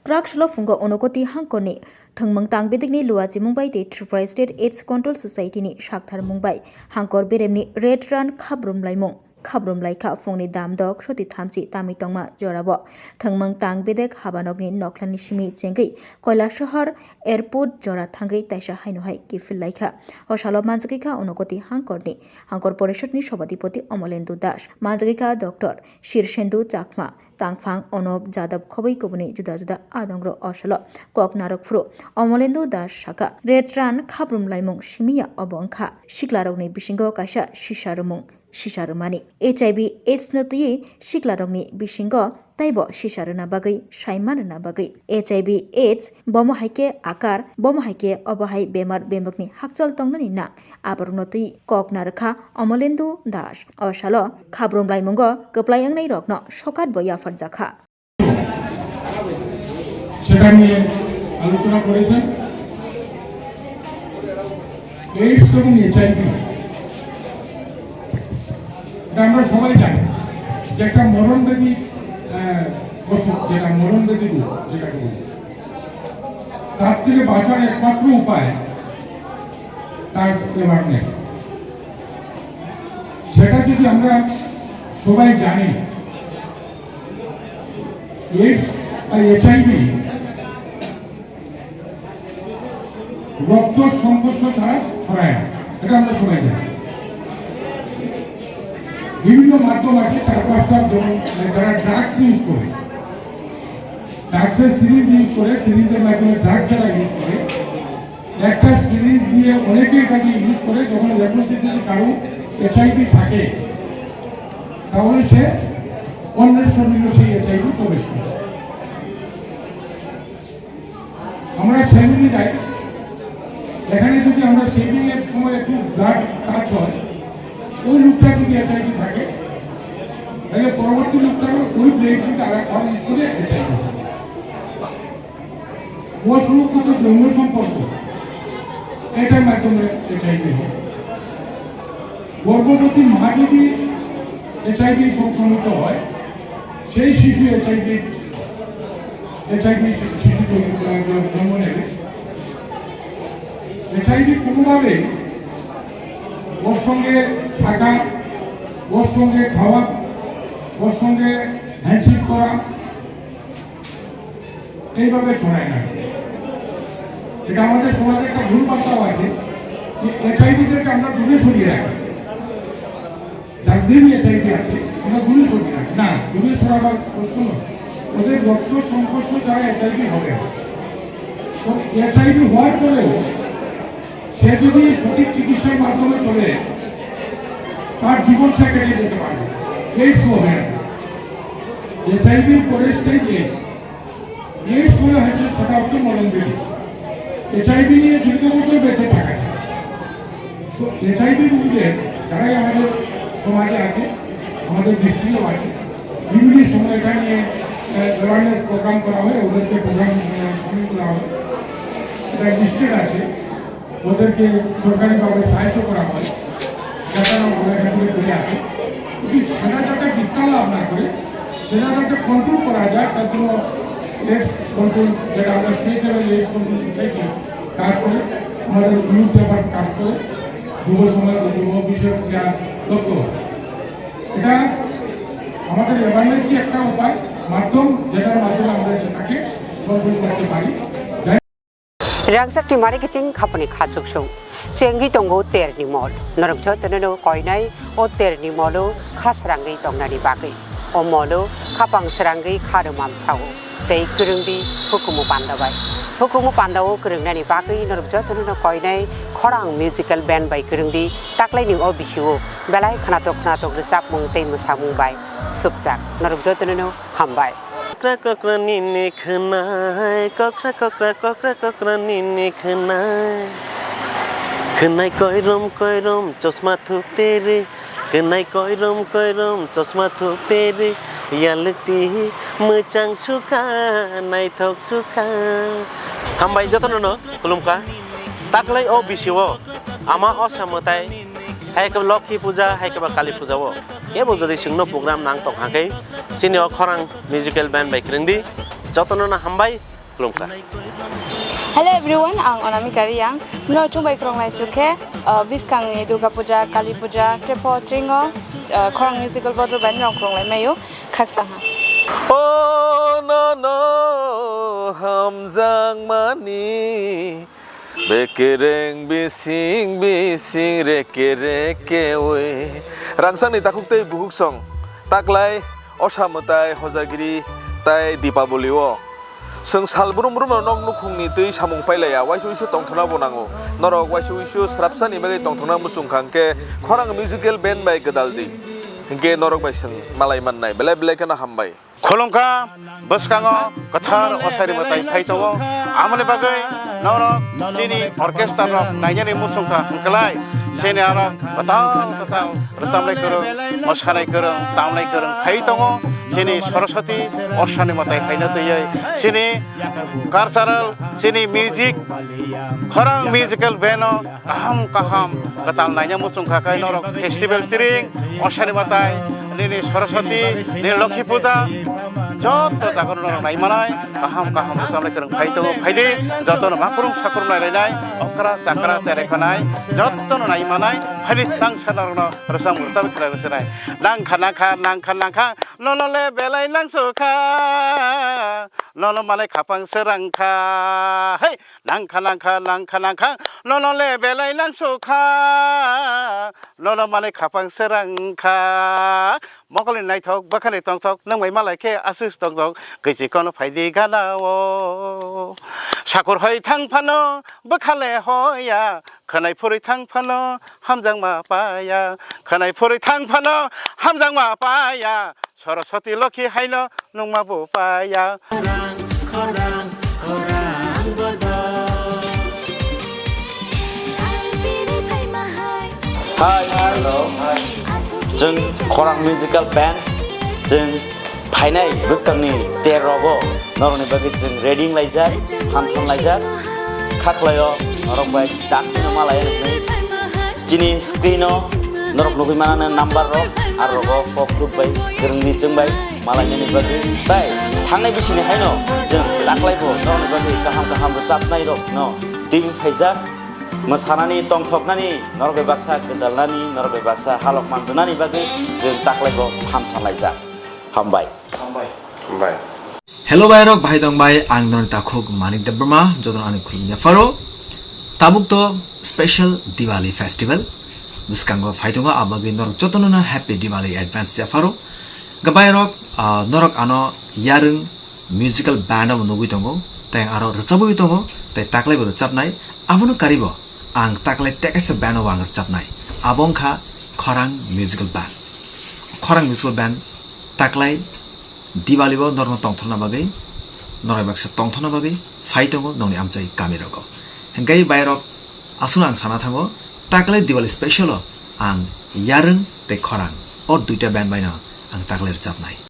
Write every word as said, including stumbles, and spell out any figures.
Kwrak salo phungo Unokoti hangkorni thwngmung tang bedekni luachimung bai tei Tripura State AIDS Control Society ni saktharmung bai hangkor beremni Red Run khabrum laimung khabrum laikha phungni dam dok soti thamchi tamwi tongma jorabo thwngmung tang bedek habanokni nokhlani simi chengwi Koilasahar Airport jora thangwi taisa haino hai kiphil laikha. O salo manjagwi kha Unokoti hangkorni hangkor porishadni sobadipoti Omolendu Das, manjagwi kha Doctor Shirsendu Chakma, tangphang Onop Jadab khobwi kubuni juda juda adongrok o salo kok narwk phuru Omolendu Das saka, Red Run khabrum laimung simiya obo wngkha siklarokni bisingo kaisa sisa rwmung, sisa rwmani. H I V AIDS no twiwi siklarokni bisingo taibo sisa rwna bagwi, saiman rwna bagwi. H I V AIDS bomo hai khe akar, bomo hai khe obo hai bemar bemukni hakchal tongnani nang. Aborokno twi kok narwkha Omolendu Das. O salo khabrum laimungo kwplai wngnairokno sokat bo yapharjakha. সেটা নিয়ে আলোচনা করেছেন। এইডস এবং এইচআইভি, এটা আমরা সবাই জানি যে একটা মরণ ব্যাধি, আহ, অসুখ, যেটা মরণ ব্যাধি রোগ, যেটাকে বলি। তার থেকে বাঁচার একমাত্র উপায় তার অ্যাওয়ারনেস। সেটা যদি আমরা সবাই জানি, এইডস বা এইচআইভি রক্ত সংঘর্ষ ছাড়া ছড়ায় না, এটা আমরা সবাই জানি। বিভিন্ন মাধ্যম আছে, চার পাঁচটা, যেমন যারা ড্রাগস ইউজ করে, ড্রাগসের সিরিঞ্জ ইউজ করে, সিরিঞ্জের মাধ্যমে ড্রাগ যারা ইউজ করে, একটা সিরিঞ্জ দিয়ে অনেকে এটাকে ইউজ করে, যখন এর মধ্যে যদি কারো এইচআইভি থাকে, তাহলে সে অন্যের শরীরে সেই এইচআইভি প্রবেশ করে। আমরা সেলুনে যাই, এখানে যদি আমরা শেভিং এর সময় একটু ব্লাড টাচ হয়, ওই লোকটা যদি এইচআইভি থাকে, তাহলে পরবর্তী লোকটা ওই ব্লেড যদি আর একবার ইউজ করে এইচআইভি হয়। অসুরক্ষিত যৌন সম্পর্ক, এটার মাধ্যমে এইচআইভি হয়। গর্ভবতী মা যদি এইচআইভি সংক্রমিত হয়, সেই শিশু এইচআইভি, এইচআইভি শিশু তৈরি, আহ, জন্ম নেবে। এইচআইভি কোনোভাবেই ওর সঙ্গে থাকা, ওর সঙ্গে খাওয়া, ওর সঙ্গে হ্যান্ডশেক করা, এইভাবে ছড়ায় না। এটা আমাদের সমাজে একটা ভুল বার্তাও আছে যে এইচআইভি দেরকে আমরা দূরে সরিয়ে রাখি, যাদের এইচআইভি আছে আমরা দূরে সরিয়ে রাখি। না, দূরে সরাবার প্রশ্ন নয়, ওদের রক্ত সংঘর্ষ ছাড়া এইচআইভি হবে না। তো এইচআইভি হওয়ার পরেও সে যদি সঠিক চিকিৎসার মাধ্যমে চলে, তার জীবন সে কেটে যেতে পারবে, এইডস হবে না। এইচআইভির পরে স্টেজ এইডস। এইডস হলে হচ্ছে, সেটা হচ্ছে মরণ ব্যাধি। এইচআইভি নিয়ে দীর্ঘ বছর বেঁচে থাকা যায়। তো এইচআইভি রোগীদের যারাই আমাদের সমাজে আছে, আমাদের ডিস্ট্রিক্টেও আছে, বিভিন্ন সময় এটা নিয়ে, আহ, অ্যাওয়ারনেস প্রোগ্রাম করা হয়, ওদেরকে প্রোগ্রাম, আহ, সামিল করা হয়। এটা লিস্টেড আছে, ওদেরকে সরকারিভাবে সাহায্য করা হয়, যাতে ওরা এখান থেকে ফিরে আসে। যদি সেটা যাতে বিস্তার লাভ না করে, সেটা যাতে কন্ট্রোল করা যায়, তার জন্য এইডস কন্ট্রোল, যেটা আমরা state level AIDS control society কাজ করে, আমাদের ইউথ পেপার্স কাজ করে, যুব সমাজ ও যুব বিষয়ক ক্রীড়া দপ্তর। এটা আমাদের অ্যাওয়ারনেসই একটা উপায়, মাধ্যম, যেটার মাধ্যমে আমরা সেটাকে কন্ট্রোল করতে পারি। Rangchak ni mari kiching khapani khachuksung. Chengwi tongo terni mol. Norok jotono no koinai o terni molo khasrangwi tongnani bagwi. O molo khapang srangwi kharwmam sao. Tei kwrwngdi hukumu panda bai. Hukumu panda o kwrwngnani bagwi norok jotono no koinai khorang musical band bai kwrwngdi taklaini o bisio belai khnatok khnatok rwchapmung tei mwsamung bai supjak. Norok jotono no hambai. Kokra kokra nini khwnai, kokra kokra, kokra kokra nini khwnai. Khwnai koirom koirom chosma thupere, khwnai koirom koirom chosma thupere, yalukti mwchang sukha, naithok sukha. Hambai jotono no khulumkha. Taklai o bisio ama osa mwtai, hai khe Lokhi puja, hai khe ba Kali puja o. Kebo jodi chwngno program nang tong hakhe, chini o khorang musical band bai kwrwngdi. Jotono no hambai, Khulumkha. Hello everyone, ang Anamika Reang. No chumbai khorang lai sukhe, uh, biskang ni Durga Puja, Kali Puja, Trepo Tringo, uh, khorang musical bottle bai no khorang lai mayo, khaksa ha. O no no hamjang mani, bekereng bising bising reke reke we. Rangsang ni takhuk tei buhuk song, taklai, osa mwtai, hojagiri, tai Dipaboli o. Chwng sal brum brum no nok nukhung ni twi samung pailaiya, waisa uisu tongthokna bo nango. Norok waisa uisu srapsa ni bagwi tongthokna muchung kha, hwnkhe khorang musical band bai gwdal di. Hwnkhe norok bai chwng malai mannai. Belai belai kheno hambai. Khulumkha, bwskango kwthar osari mwtai phai tongo. Amoni bagwi norok chini orchestra rok nainani muchung kha, hwnkhe lai chini aro kwtal kwtal rwchapnai kwrwng, mwsanai kwrwng, tamnai kwrwng phai tongo. Chini Saraswati osani mwtai haino twiwi chini cultural, chini music, khorang musical band o kaham kaham kwtal naina muchung kha, khe norok festival tring, osani mwtai, nini Saraswati, nini Lokhi Puja, joto jaga norok nai manai, kaham kaham rwchapnai kwrwng phai tongo, phai di, jotono makrung sakrung nai lainai, okra chakra cherai khanai, jotono nai manai, phai di tangsa norokno rwchap rwchap khlai rwchapnai. Nangkha nangkha nangkha nangkha, nono le belai nangsukha, nono manai khapang srangkha, hei, nangkha nangkha nangkha nangkha, nono le belai nangsukha, nono manai khapang srangkha. Mokol ni naithok, bwkha ni tongthok, nwng bai malai khe aswk tongthok, kwichi kono phai di gana o. Sakur hoi thang phano, bwkha le hoya, khwnai phurwi thang phano, hamjakma paya, khwnai phurwi thang phano, hamjakma paya, Saraswati Lokhi haino nungma bo paya. Hi, hello. Chwng Khorang Musical Band, chwng phainai bwskangni ter rogo norokni bagwi chwng ready wnglaijak, phan thon laijak, kha khlaio norok bai dakti no malai hinwi. Chini screen o norok nugwi manani number rok, aro rogo kok rwk bai, kwrwngni chwng bai malainani bagwi. Tai thangnai bisini haino chwng taklai bo norokni bagwi kaham kaham rwchapnai rok no twi phaijak. Mwsanani, tongthoknani, norok bai baksa gwdalnani, norok bai baksa halok manjwnani bagwi chwng taklai bo phan thon laijak. Hambai. Hambai. Hambai. Hello bai rok, bahai tong bai, ang norok takhuk Manik Debbarma, jotono ani khulumya pharo. Tabuk to special Diwali festival bwskango phai tongo, abagwi norok jotono no happy Diwali advance ya pharo. Gabai rok, ah, norok ano yarwng musical band obo nugwi tongo, tei aro rwchabwi tongo, tei taklai bo rwchabnai, abono karibo ang taklai tekaisa band obo ang rwchabnai, abo wngkha Khorang Musical Band. Khorang Musical Band taklai Diwali o norokno tongthokna bagwi, norok baksa tongthokna bagwi phai tongo nokni amchai kami rogo. Hwnkhe bai rok aswkno ang sana thango, taklai Diwali special o ang yarwng tei khorang o duita band bai no ang taklai rwchabnai.